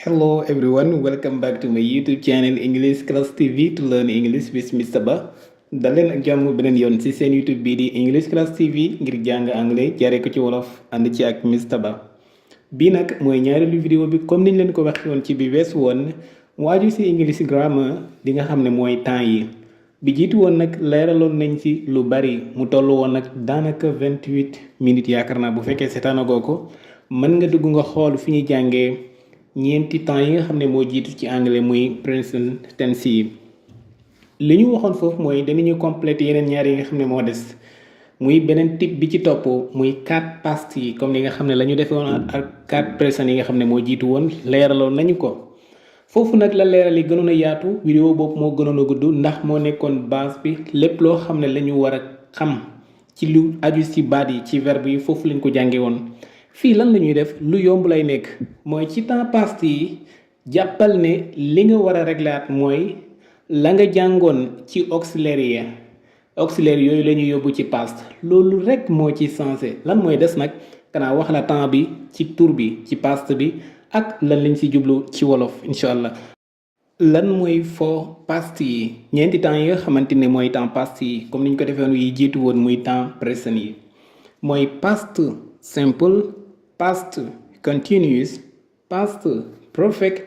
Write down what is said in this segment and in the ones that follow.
Hello everyone, welcome back to my YouTube channel English Class TV to learn English with Mr. Ba. dal leen ak jàmm beneen yoon ci seen YouTube bii di English Class TV ngir jàng anglais jaaree ko ci wolof ànd ci ak Mr. Ba. bii nag mooy ñaareelu vidéo bi comme niñ leen ko waxee woon ci bi weesu woon waaju ci English grammar di nga xam ne mooy temps yi bi jiitu woon nag leeraloon nañ ci lu bari mu toll woon nag daanaka 28 minutes yaakaar naa bu fekkee seetaanagoo ko mën nga dugg nga xool fi ñuy jàngee ñeenti temps yi nga xam ne moo jiitu ci anglais muy present tense yi li ñu waxoon foofu mooy danañu compléter yeneen ñaar yi nga xam ne moo des muy beneen type bi ci topp muy 4 past yi comme li nga xam ne la ñu defoon ak 4 present yi nga xam ne moo jiitu woon leeraloon nañu ko foofu nag la leeral yi gënoon a yaatu vidéo boobu moo gënoon a gudd ndax moo nekkoon base bi lépp loo xam ne la ñu war a xam ci lu aju ci baat yi ci verbe yi foofu lañ ko jànge woon fii lan la ñuy def lu yomb lay nekk mooy ci temps past yi jàppal ne li nga war a réglaat mooy la nga jàngoon ci auxiliaire yooyu la ñuy yóbbu ci past loolu rek moo ci sensé lan mooy des nag kanaa wax la temps bi ci tur bi ci past bi ak lan lañ ci jublu ci wolof incha allah. lan mooy foo past yi ñeenti temps yi nga xamante ne mooy temps past yi comme ni ñu ko defee yi jiitu woon muy temps présent yi mooy past simple past continuous past perfect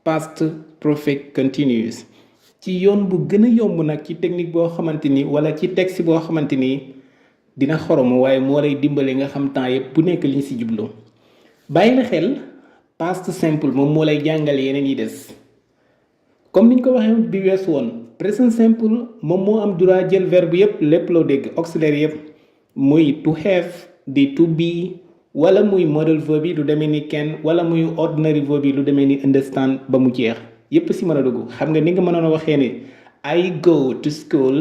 past perfect continuous ci yoon bu gën a yomb nag ci technique boo xamante ni wala ci texte boo xamante ni dina xorom waaye moo lay dimbale nga xam temps yëpp bu nekk liñ ci jublu bàyyi la xel past simple moom moo lay jàngal yeneen yi des comme niñ ko waxee bi wees woon present simple moom moo am droit jël verbe yëpp lépp loo dégg auxiliaire yëpp muy to have di to be wala muy modal verbe yi lu demee ni can wala muy ordinary verbe yi lu demee ni understand ba mu jeex yépp ci mën a dugg xam nga ni nga mënoon a waxee ne I go to school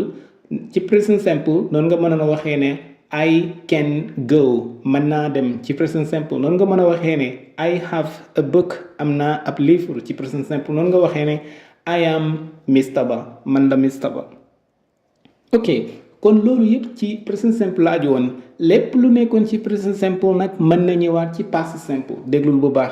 ci present simple noonu nga mënoon a waxee ne I can go mën naa dem ci present simple noonu nga mën a waxee ne I have a book am naa ab livre ci present simple noonu nga waxee ne I am Mr. Ba man la Mr. Ba ok kon loolu yëpp ci present simple la aju woon lépp lu nekkoon ci present simple nag mën na ñëwaat ci past simple déglul bu baax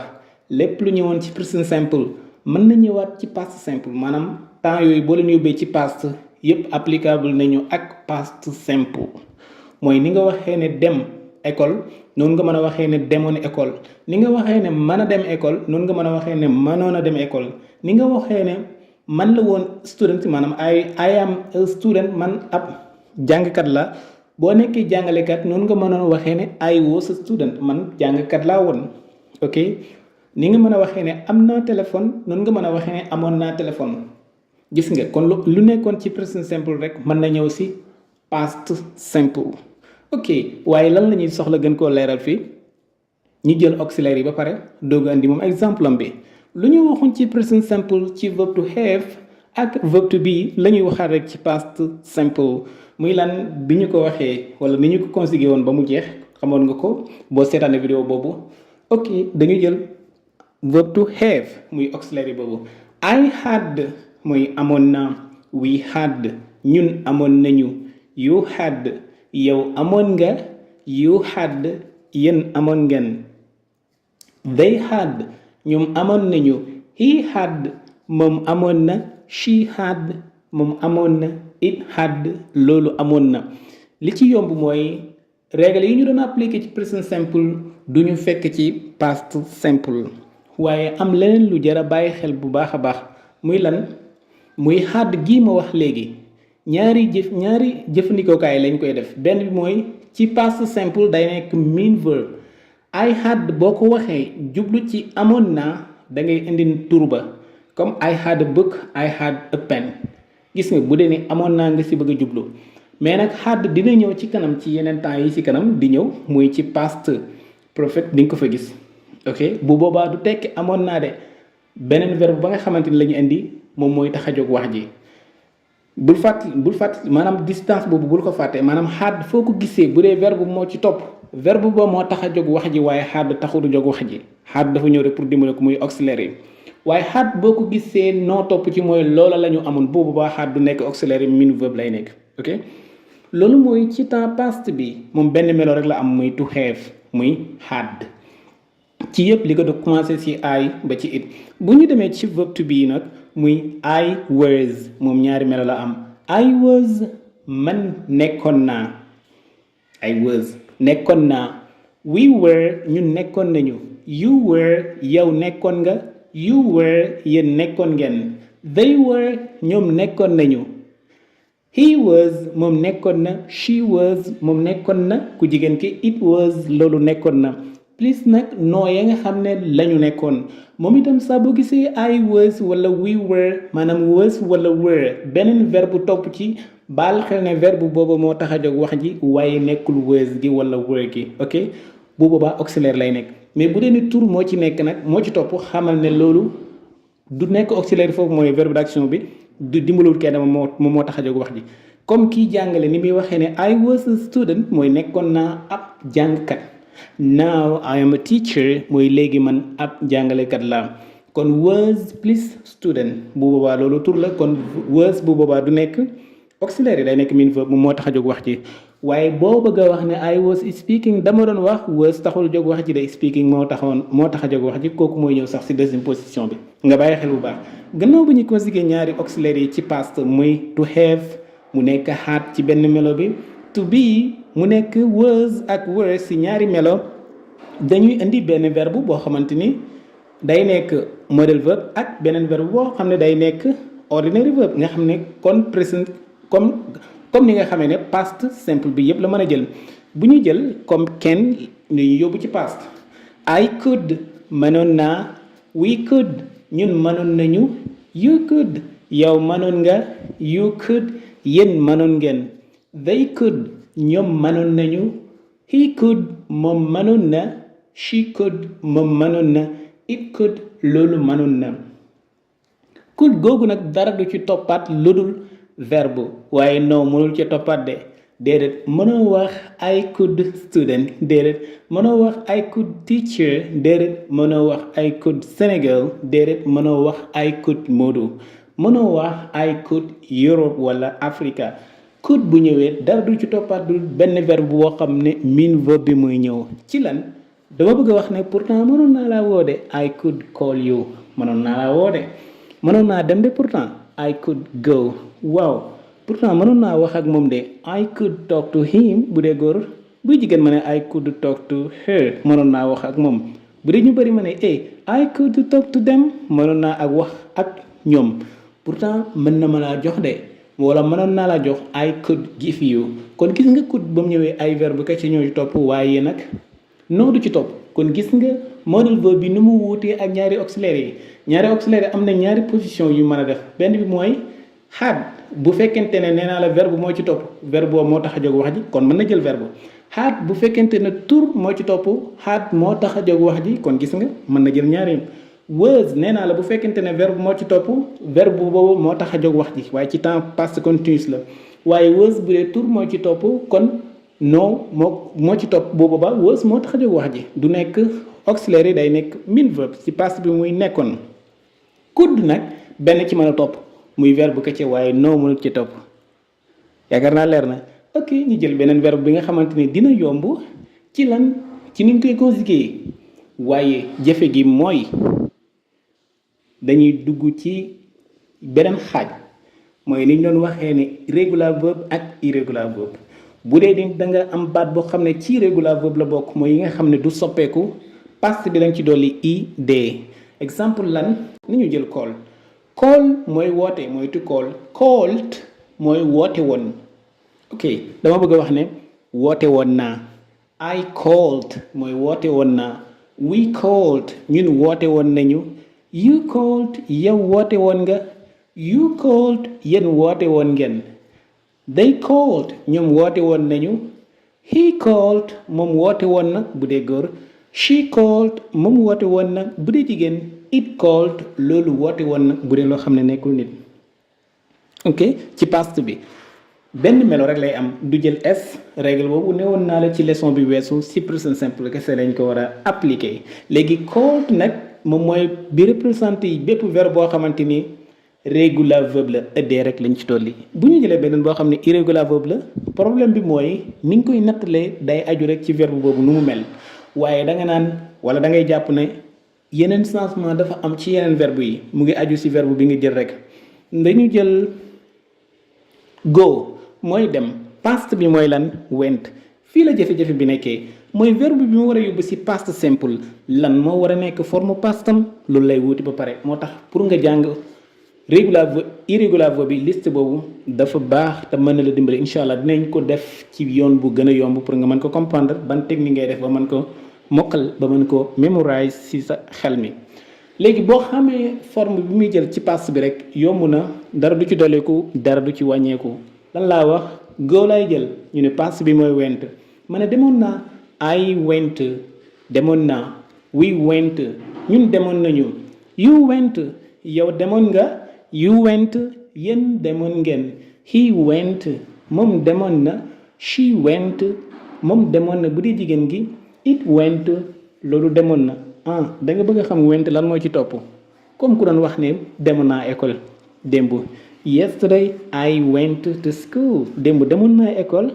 lépp lu ñëwoon ci present simple mën na ñëwaat ci past simple maanaam temps yooyu boo leen yóbbee ci past yëpp applicable nañu ak past simple mooy ni nga waxee ne dem école noonu nga mën a waxee ne demoon école ni nga waxee ne mën a dem école noonu nga mën a waxee ne mënoon a dem école ni nga waxee ne man la woon student maanaam I am a student man ab jàngkat la boo nekkee jàngalekat noonu nga mënoon waxee ne I was a student man jàngkat laa woon ok ni nga mën a waxee ne am naa téléphone noonu nga mën a waxee ne amoon naa téléphone gis nga kon lu nekkoon ci present simple rek mën na ñëw ci past simple ok waaye lan la ñuy soxla gën koo leeral fii ñu jël auxiliaire yi ba pare doog andi moom exemple am bi lu ñu waxoon ci present simple ci verbe to have ak verbe to be la ñuy waxaat rek ci past simple muy lan bi ñu ko waxee wala ni ñu ko conjugué woon ba mu jeex xamoon nga ko boo seetaane vidéo boobu ok dañu jël verbe to have muy auxiliary boobu I had muy amoon na we had ñun amoon nañu you had yow amoon nga you had yéen amoon ngeen they had ñoom amoon nañu he had moom amoon na she had moom amoon na it had loolu amoon na li ci yomb mooy règle yi ñu doon appliquer ci present simple du ñu fekk ci past simple waaye am leneen lu jar a bàyyi xel bu baax a baax muy lan muy had gii ma wax léegi ñaari jëfandikookaay lañ koy def benn bi mooy ci past simple day nekk mean verb I had boo ko waxee jublu ci amoon naa da ngay indi tur ba comme I had a book I had a pen gis nga bu dee ni amoon naa nga ci bëgg a jublu mais nag had dina ñëw ci kanam ci yeneen temps yi ci kanam di ñëw muy ci past perfect di nga ko fa gis ok bu boobaa du tekki amoon naa de beneen verbe ba nga xamante ni la ñu indi moom mooy tax a jóg wax ji bul fàtt maanaam distance boobu bul ko fàtte maanaam had foo ko gisee bu dee verbe moo ci topp verbe ba moo tax a jóg wax ji waaye had taxul jóg wax ji had dafa ñëw rek pour dimbale ko muy auxiliaire yi waaye had boo ko gisee noo topp ci mooy loola la ñu amoon boobu ba had du nekk auxiliaire yi mean verb lay nekk ok loolu mooy ci temps past bi moom benn melo rek la am muy to have muy had ci yëpp li ko do commencé ci I ba ci it bu ñu demee ci verb to be nag muy I was moom ñaari melo la am I was man nekkoon naa I was nekkoon naa we were ñun nekkoon nañu you were yow nekkoon nga you were yéen nekkoon ngeen they were ñoom nekkoon nañu he was moom nekkoon na she was moom nekkoon na ku jigéen ki it was loolu nekkoon na plus nag noo ya nga xam ne lañu nekkoon moom itam saa boo gisee I was wala we were maanaam was wala were beneen verbe topp ci baal xel ne verbe boobu moo tax a jóg wax ji waaye nekkul was gi wala were gi ok bu boobaa auxiliaire lay nekk mais bu dee ni tur moo ci nekk nag moo ci topp xamal ne loolu du nekk auxiliaire foofu mooy verbe d'action bi du dimbalul kenn moom moo tax a jóg wax ji comme kii jàngale ni muy waxee ne I was a student mooy nekkoon naa ab jàngkat now I am a teacher mooy léegi man ab jàngalekat laa kon was plus student bu boobaa loolu tur la kon was bu boobaa du nekk auxiliaire yi day nekk min verbe moo tax a jóg wax ji waaye boo bëgg a wax ne I was speaking dama doon wax was taxul jóg wax ji day speaking moo tax a jóg wax ji kooku mooy ñëw sax ci deuxième position bi nga bàyyi xel bu baax gannaaw bi ñu conjugué ñaari auxiliaires yi ci past muy to have mu nekk had ci benn melo bi to be mu nekk was ak were ci ñaari melo dañuy indi benn verbe boo xamante ni day nekk modal verbe ak beneen verbe boo xam ne day nekk ordinary verbe nga xam ne kon present comme ni nga xamee ne past simple bi yëpp la mën a jël bu ñu jël comme kenn ñu yóbbu ci past I could mënoon naa we could ñun mënoon nañu you could yow mënoon nga you could yéen mënoon ngeen they could ñoom mënoon nañu he could moom mënoon na she could moom mënoon na it could loolu mënoon na could googu nag dara du ci toppaat lu dul verbe waaye non mënul ci toppaat de déedéet mënoo wax I could student déedéet mënoo wax I could teacher déedéet mënoo wax I could Sénégal déedéet mënoo wax I could Modou mënoo wax I could Europe wala Africa could bu ñëwee dara du ci toppaat du benn verbe boo xam ne min verbe bi muy ñëw ci lan dama bëgg a wax ne pourtant mënoon naa laa woo de I could call you mënoon naa laa woo de mënoon naa dem de pourtant I could go waaw pourtant mënoon naa wax ak moom de I could talk to him bu dee góor buy jigéen ma ne I could talk to her mënoon naa wax ak moom bu dee ñu bëri ma ne I could talk to them mënoon naa ak wax ak ñoom pourtant mën na ma laa jox de wala mënoon naa laa jox I could give you kon gis nga could ba mu ñëwee ay verbe ka ci ñoo ci topp waaye nag noo du ci topp kon gis nga modal verbe bi ni mu wuutee ak ñaari auxiliaires yi ñaari auxiliaires am na ñaari position yu mën a def benn bi mooy had bu fekkente ne nee naa la verbe moo ci topp verbe boobu moo tax a jóg wax ji kon mën na jël verbe had bu fekkente ne tur moo ci topp had moo tax a jóg wax ji kon gis nga mën na jël ñaari was nee naa la bu fekkente ne verbe moo ci topp verbe boobu moo tax a jóg wax ji waaye ci temps past continuous la waaye was bu dee tur moo ci topp kon non moo ci topp boobu ba was moo tax a jóg wax ji du nekk auxiliaire yi day nekk min verbe ci past bi muy nekkoon could nag benn ci mën a topp muy verbe ka ci waaye non mënut ci topp yaakaar naa leer na ok ñu jël beneen verbe bi nga xamante ni dina yomb ci lan ci niñ koy conjuguer waaye jëfe gi mooy dañuy dugg ci beneen xaaj mooy ni ñu doon waxee ne regular verbe ak irregular verbe bu dee da nga am baat boo xam ne ci regular verbe la bokk mooy yi nga xam ne du soppeeku past bi lañ ci dolli id exemple lan ni ñu jël call call mooy woote mooy to call called mooy woote woon ok dama bëgg a wax ne woote woon naa I called mooy woote woon naa we called ñun woote woon nañu you called yow woote woon nga you called yéen woote woon ngeen they called ñoom woote woon nañu he called moom woote woon na bu dee góor she called moom woote woon na bu dee jigéen it called loolu woote woon na bu dee loo xam ne nekkul nit ok ci past bi benn melo rek lay am du jël s règle boobu newoon naa la ci leçon bi weesu ci present simple kese lañ ko war a appliquer léegi called nag moom mooy bi représenté yi bépp verbe boo xamante ni regular verbe la ëddee rek lañ ci dolli bu ñu jëlee beneen boo xam ne irregular verbe la problème bi mooy ni nga koy nattalee day aju rek ci verbe boobu nu mu mel waaye da nga naan wala da ngay jàpp ne yeneen changement dafa am ci yeneen verbe yi mu ngi aju si verbe bi nga jël rek. dañu jël go mooy dem past bi mooy lan went fii la jafe-jafe bi nekkee mooy verbe bi mu war a yóbbu si past simple lan moo war a nekk forme pastam loolu lay wuti ba pare moo tax pour nga jàng regular irregular verbe bi liste boobu dafa baax te mën na la dimbali incha allah dinañ ko def ci yoon bu gën a yomb pour nga mën ko comprendre ban technique ngay def ba mën ko mokkal ba mën ko mémoriser si sa xel mi. léegi boo xamee forme bi muy jël ci past bi rek yomb na dara du ci doleeku dara du ci wàññeeku lan laa wax go lay jël ñu ne past bi mooy went ma ne demoon naa I went demoon naa we went ñun demoon nañu you went yow demoon nga you went yéen demoon ngeen he went moom demoon na she went moom demoon na bu dee jigéen gi it went loolu demoon na da nga bëgg a xam went lan moo ci topp comme ku doon wax ne demoon naa école démb yesterday I went to school démb demoon naa école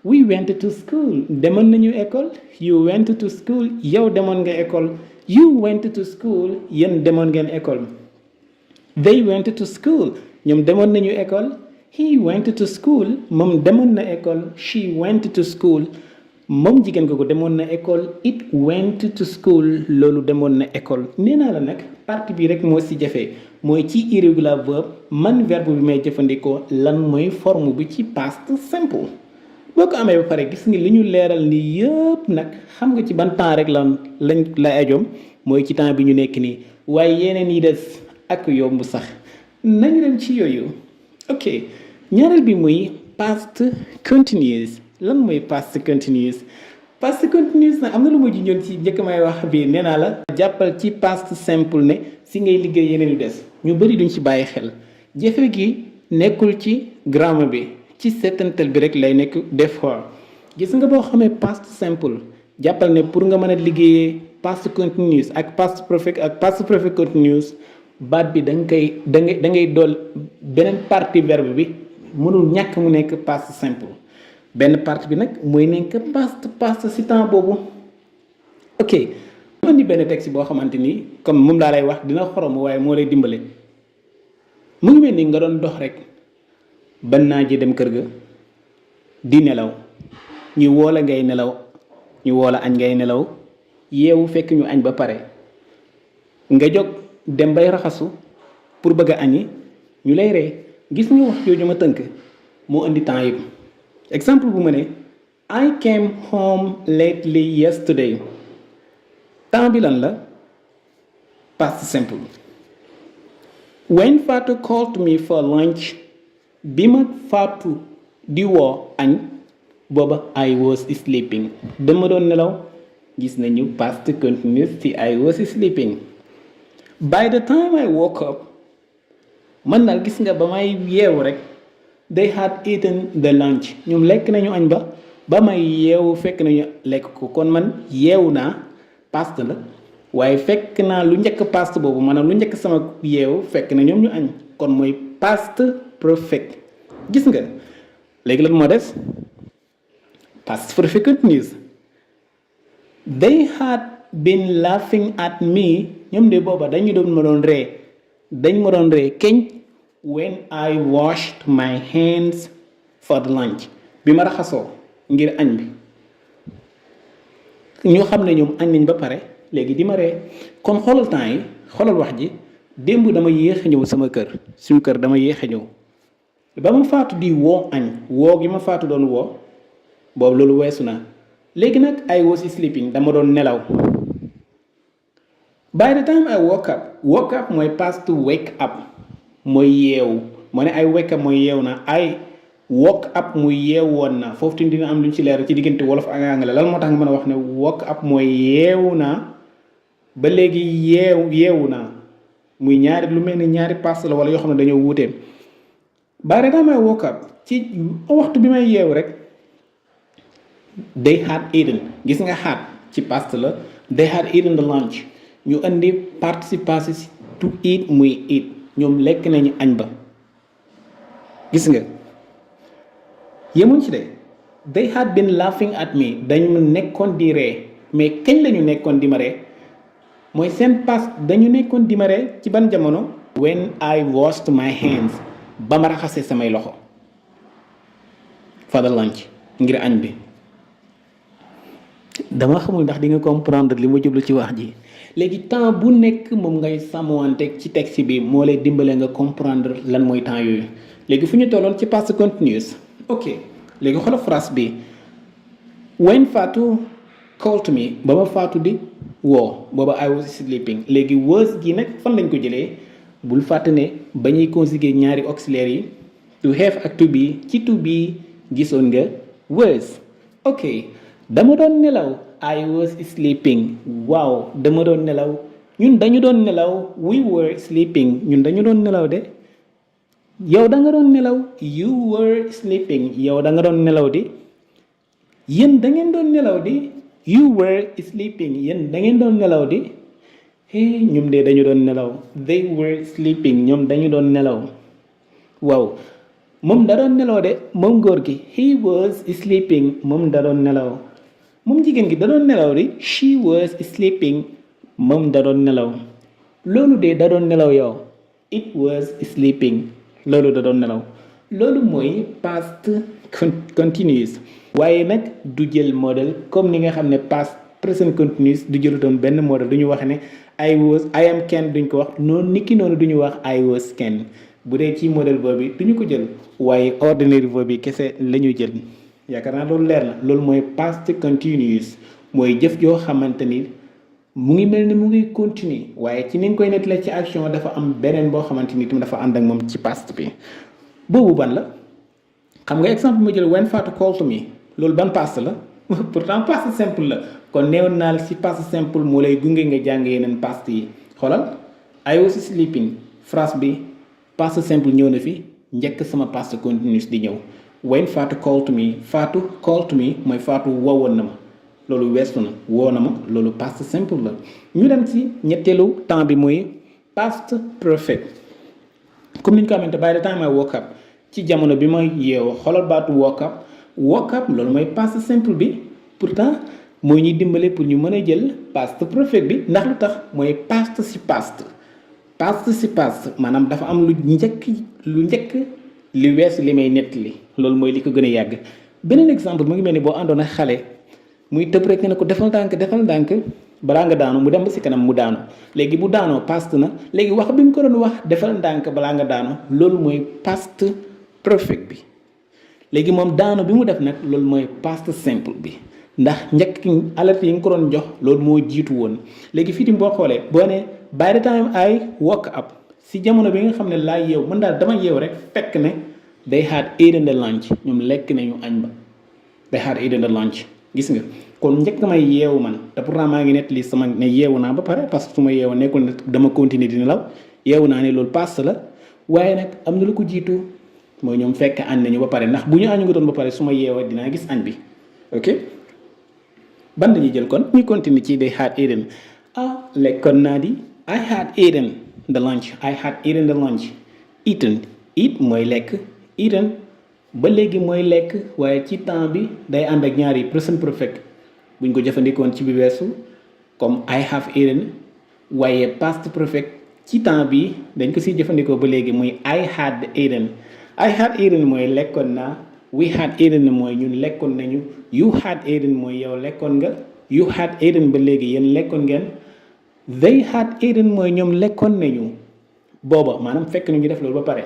we went to school demoon nañu école you went to school yow demoon nga école you went to school yéen demoon ngeen école they went to school ñoom demoon nañu école he went to school moom demoon na école she went to school moom jigéen ko demoon na école it went to school loolu demoon na école nee naa la nag partie bi rek moo si jafe mooy ci irregular verb man verbe bi may jëfandikoo lan mooy forme bi ci past simple boo ko amee ba pare gis nga li ñu leeral ni yëpp nag xam nga ci ban temps rek lañ la ajoom mooy ci temps bi ñu nekk nii waaye yeneen yi des ak yomb sax nañu dem ci yooyu ok ñaareel bi muy past continuous lan mooy past continuous past continuous nag am na lu ma junjoon ci njëkk may wax bii nee naa la jàppal ci past simple ne si ngay liggéey yeneen yu des ñu bëri duñ ci bàyyi xel jafe gi nekkul ci grammar bi ci seetantal bi rek lay nekk des fois gis nga boo xamee past simple jàppal ne pour nga mën a liggéeyee past continuous ak past perfect continuous baat bi da ngay dool beneen partie verbe bi mënul ñàkk mu nekk past simple benn partie bi nag mooy nekk past si temps boobu ok mu indi benn texte boo xamante ni comme moom laa lay wax dina xorom waaye moo lay dimbale mu ngi mel ni nga doon dox rek ban naa ji dem kër ga di nelaw ñu woola ngay nelaw ñu woola añ ngay nelaw yeewu fekk ñu añ ba pare nga jóg dem bay raxasu pour bëgg a añi ñu lay ree gis nga wax jooju ma tënk moo indi temps yëpp exemple bu ma ne I came home lately yesterday temps bi lan la past simple when Fatou called me for lunch bi ma Fatou di woo añ booba I was sleeping dama doon nelaw gis nañu past continuous ci I was sleeping by the time I woke up man daal gis nga ba may yeewu rek they had eaten the lunch ñoom lekk nañu añ ba may yeewu fekk nañu lekk ko kon man yeewu naa past la waaye fekk naa lu njëkk past boobu maanaam lu njëkk sama yeewu fekk na ñoom ñu añ kon mooy past perfect gis nga léegi lan moo des past perfect continuous they had been laughing at me ñoom de booba dañ ma doon ree keñ when I washed my hands for the lunch bi ma raxasoo ngir añ bi ñu xam ne ñoom añ nañ ba pare léegi di ma ree kon xoolal temps yi xoolal wax ji démb dama yéex a ñëw sama kër suñu kër dama yéex a ñëw ba ma faatu di woo añ woo gi ma faatu doon woo boobu loolu weesu na léegi nag I was sleeping dama doon nelaw by the time I woke up mooy past to wake up mooy yeewu moo ne ay wake up mooy yeewu na ay woke up muy yeewu woon na foofu tamit dina am lu ñu ci leer ci diggante wolof ak anglais lan moo tax nga mën a wax ne woke up mooy yeewu na ba léegi yeewu na muy ñaari lu mel ni ñaari past la wala yoo xam ne dañoo wuute by the time I woke up ci waxtu bi may yeewu rek they had eaten gis nga had ci past la they had eaten the lunch ñu indi participe passé to eat muy eat ñoom lekk nañu añ ba gis nga yemuñ ci de they had been laughing at me dañu nekkoon di ree mais kañ lañu nekkoon di ma ree mooy seen past dañu nekkoon di ma ree ci ban jamono when I washed my hands ba ma raxasee samay loxo for the lunch ngir añ bi dama xamul ndax di nga comprendre li ma jublu ci wax ji léegi temps bu nekk moom ngay sàmmwante ci texte bi moo lay dimbale nga comprendre lan mooy temps yooyu léegi fu ñu tolloon ci past continuous ok léegi xoolal phrase bi when Fatou called me ba ma Fatou di woo booba I was sleeping léegi was gi nag fan lañ ko jëlee bul fàtte ne ba ñuy conjuguer ñaari auxiliaires yi to have ak to be ci to be gisoon nga was ok dama doon nelaw I was sleeping waaw dama doon nelaw ñun dañu doon nelaw we were sleeping ñun dañu doon nelaw de yow da nga doon nelaw you were sleeping yow da nga doon nelaw di yéen da ngeen doon nelaw di you were sleeping yéen da ngeen doon nelaw di ñoom de dañu doon nelaw they were sleeping ñoom dañu doon nelaw waaw moom da doon nelaw de moom góor gi he was sleeping moom da doon nelaw moom jigéen gi da doon nelaw di she was sleeping moom da doon nelaw loolu de da doon nelaw yow it was sleeping loolu da doon nelaw loolu mooy past continuous waaye nag du jël modèle comme ni nga xam ne past present continuous du jëlu doon benn modèle du ñu wax ne I am Ken duñ ko wax noonu niki noonu du ñu wax I was Ken bu dee ci modèle boobu du ñu ko jël waaye ordinary verb bi kese la ñu jël yaakaar naa loolu leer na loolu mooy past continuous mooy jëf joo xamante ni mu ngi mel ni mu ngi continuer waaye ci ni nga koy nettalee ci action dafa am beneen boo xamante ni tam dafa ànd ak moom ci past bi boobu ban la xam nga exemple ma jël when Fatou called me loolu ban past la pourtant past simple la kon neewoon naa la ci past simple moo lay gunge nga jàng yeneen past yi xoolal I was sleeping phrase bi past simple ñëw na fi njëkk sama past continuous di ñëw when Fatou called me mooy Fatou woowoon na ma loolu weesu na woo na ma loolu past simple la ñu dem ci ñetteelu temps bi mooy past perfect comme ni ñu ko xamante by the time I woke up ci jamono bi ma yeewoo xoolal baatu woke up loolu mooy past simple bi pourtant mooy ñuy dimbale pour ñu mën a jël past perfect bi ndax lu tax mooy past si past maanaam dafa am lu njëkk li weesu li may nettali loolu mooy li ko gën a yàgg beneen exemple mu ngi mel ni boo àndoon ak xale muy tëb rek ne ko defal ndànk balaa nga daanu mu dem ba si kanam mu daanu léegi bu daanoo past na léegi wax bi mu ko doon wax defal ndànk balaa nga daanu loolu mooy past perfect bi léegi moom daanu bi mu def nag loolu mooy past simple bi ndax njëkk alerte yi nga ko doon jox loolu moo jiitu woon léegi fii tim boo xoolee boo ne by the time I woke up si jamono bi nga xam ne laa yeew mën daal dama yeew rek fekk ne they had eaten the lunch ñoom lekk nañu añ ba they had eaten the lunch gis nga kon njëkk may yeewu man te pourtant maa ngi nettali sama ne yeewu naa ba pare parce que su ma yeewu nekkul ne dama continuer di nelaw yeewu naa ne loolu past la waaye nag am na lu ko jiitu mooy ñoom fekk añ nañu ba pare ndax bu ñu añu nga doon ba pare su ma yeewoo dinaa gis añ bi ok ban dañuy jël kon ñu continuer ci they had eaten lekkoon naa di I had eaten the lunch I had eaten the lunch eaten eat mooy lekk eaten ba léegi mooy lekk waaye ci temps bi day ànd ak ñaari present perfect buñ ko jëfandikoon ci bi weesu comme I have eaten waaye past perfect ci temps bi dañ ko siy jëfandikoo ba léegi muy I had eaten mooy lekkoon naa we had eaten mooy ñun lekkoon nañu you had eaten mooy yow lekkoon nga you had eaten ba léegi yéen lekkoon ngeen they had eaten mooy ñoom lekkoon nañu booba maanaam fekk nañu def loolu ba pare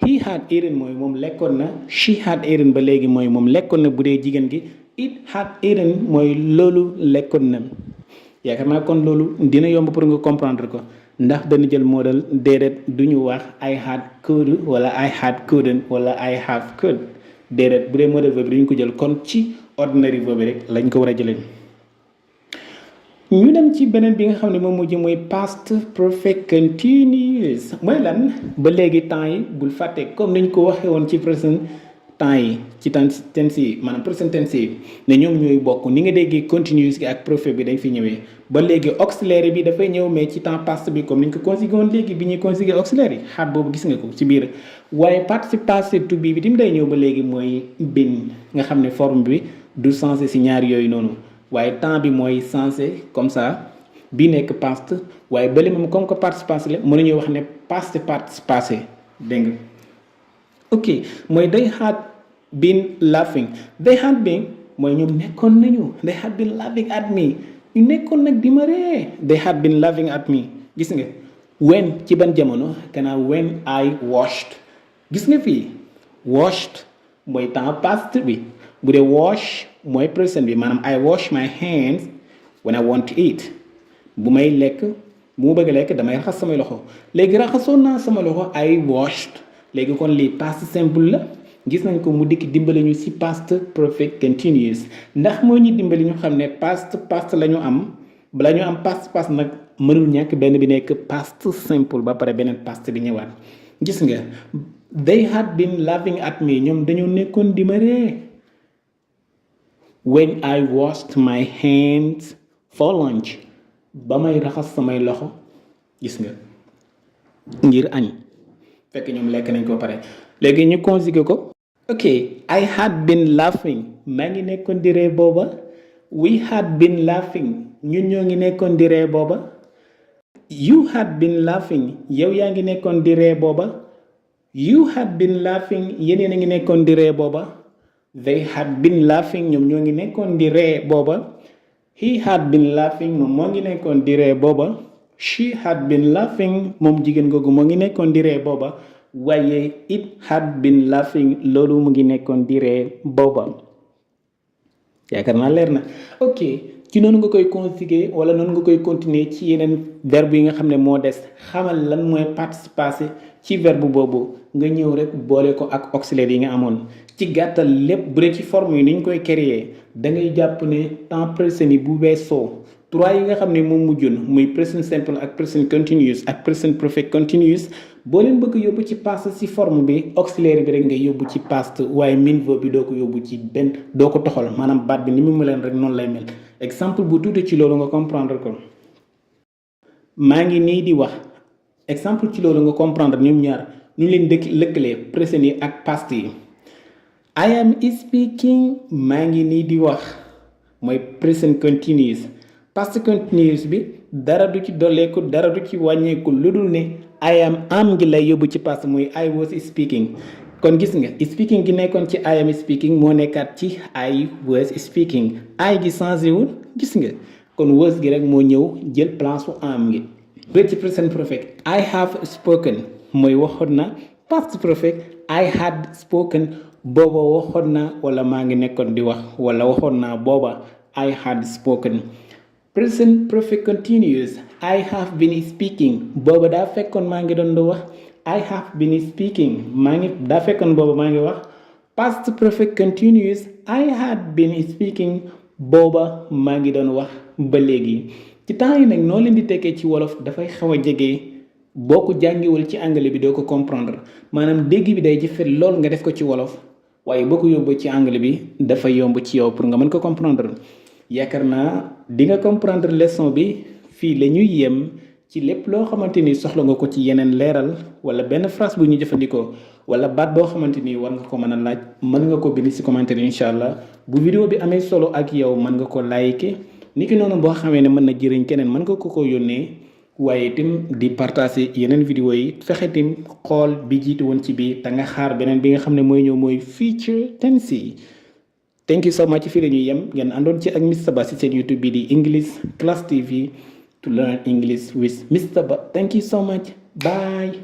he had eaten mooy moom lekkoon na she had eaten ba léegi mooy moom lekkoon na bu dee jigéen gi it had eaten mooy loolu lekkoon na yaakaar naa kon loolu dina yomb pour nga comprendre ko ndax dana jël modèle déedéet du ñu wax I had could wala I had couldn't wala I have could déedéet bu dee modèle boobu dañu ko jël kon ci ordinary boobu rek lañ ko war a jëlee ñu dem ci beneen bi nga xam ne moom mujj mooy past perfect continuous mooy lan ba léegi temps yi bul fàtte comme niñ ko waxee woon ci present temps yi ci tense yi maanaam present tense yi ne ñoom ñooy bokk ni nga déggee continuous gi ak perfect bi dañ fi ñëwee ba léegi auxiliaire bi dafay ñëw mais ci temps past bi comme niñ ko conjugué woon léegi bi ñuy conjugué auxiliaire yi xaat boobu gis nga ko ci biir waaye participe passé to be bi tim day ñëw ba léegi mooy been nga xam ne forme bi du changé si ñaar yooyu noonu waaye temps bi mooy sensé comme ça bii nekk past waaye bële moom comme que participe passé la mën nañuy wax ne past participe passé dégg nga ok mooy they had been laughing they had been mooy ñoom nekkoon nañu they had been laughing at me ñu nekkoon nag di ma ree they had been laughing at me gis nga when ci ban jamono kana when I washed gis nga fii washed mooy temps past bi bu dee wash mooy present bi maanaam I wash my hands when I want to eat bu may lekk bu mu bëgg lekk damay raxas samay loxo léegi raxasoon naa sama loxo I washed léegi kon lii past simple la gis nañ ko mu dikk dimbali ñu ci past perfect continuous ndax moo ñu dimbali ñu xam ne past la ñu am bala ñu am past nag mënul ñàkk benn bi nekk past simple ba pare beneen past bi ñëwaat gis nga they had been laughing at me ñoom dañoo nekkoon di ma ree when I washed my hands for lunch ba may raxas samay loxo gis nga ngir añ fekk ñoom lekk nañ ko pare léegi ñu conjugué ko ok I had been laughing maa ngi nekkoon di ree booba we had been laughing ñun ñoo ngi nekkoon di ree booba you had been laughing yow yaa ngi nekkoon di ree booba you had been laughing yeneen a ngi nekkoon di ree booba they had been laughing ñoom ñoo ngi nekkoon di ree booba he had been laughing moom moo ngi nekkoon di ree booba she had been laughing moom jigéen googu moo ngi nekkoon di ree booba waaye it had been laughing loolu mu ngi nekkoon di ree booba yaakaar naa leer na ok ci noonu nga koy conjuguer wala noonu nga koy continuer ci yeneen verbe yi nga xam ne moo des xamal lan mooy participe passé ci verbe boobu nga ñëw rek boole ko ak auxiliaire yi nga amoon ci gàttal lépp bu dee ci forme yi ni ñu koy créer da ngay jàpp ne temps présent yi bu weesoo trois yi nga xam ne moom mujjoon muy present simple ak present continuous ak present perfect continuous boo leen bëgg yóbbu ci past ci forme bi auxiliaire bi rek ngay yóbbu ci past waaye main verbe bi doo ko yóbbu ci benn doo ko toxal maanaam baat bi ni mu meleen rek noonu lay mel exemple bu tuuti ci loolu nga comprendre ko maa ngi nii di wax exemple ci loolu nga comprendre ñoom ñaar ñu leen dëkk lëkkalee present yi ak past yi I am speaking maa ngi nii di wax mooy present continuous past continuous bi dara du ci dolleeku dara du ci wàññeeku lu dul ne I am ngi lay yóbbu ci past muy I was speaking kon gis nga speaking gi nekkoon ci I am speaking moo nekkaat ci I was speaking I gi changé wul gis nga kon was gi rek moo ñëw jël place u am gi ba ci present perfect I have spoken mooy waxoon na past perfect I had spoken booba waxoon na wala maa ngi nekkoon di wax wala waxoon naa booba I had spoken present perfect continuous I have been speaking booba daa fekkoon maa ngi doon wax I have been speaking maa ngi daa fekkoon booba maa ngi wax past perfect continuous I had been speaking booba maa ngi doon wax ba léegi ci temps yi nag noo leen di tekkee ci wolof dafay xaw a jege boo ko jàngiwul ci anglais bi doo ko comprendre maanaam dégg bi day jëfe lool nga def ko ci wolof waaye boo ko yóbbu ci anglais bi dafa yomb ci yow pour nga mën ko comprendre yaakaar naa di nga comprendre leçon bi fii la ñuy yem ci lépp loo xamante ni soxla nga ko ci yeneen leeral wala benn phrase bu ñu jëfandikoo wala baat boo xamante ni war nga ko mën a laaj mën nga ko bind ci commentaire incha allah bu vidéo bi amee solo ak yow mën nga ko like niki noonu boo xamee ne mën na jëriñ keneen mën nga ko yónnee waaye itam di partager yeneen vidéo yi fexe itam xool bi jiitu woon ci bii te nga xaar beneen bi nga xam ne mooy ñëw mooy future tense. Thank you so much fii la ñuy yem ngeen àndoon ci ak Mr Ba ci seen YouTube bi di English Class TV to learn English with Mr Ba. Thank you so much. Bye.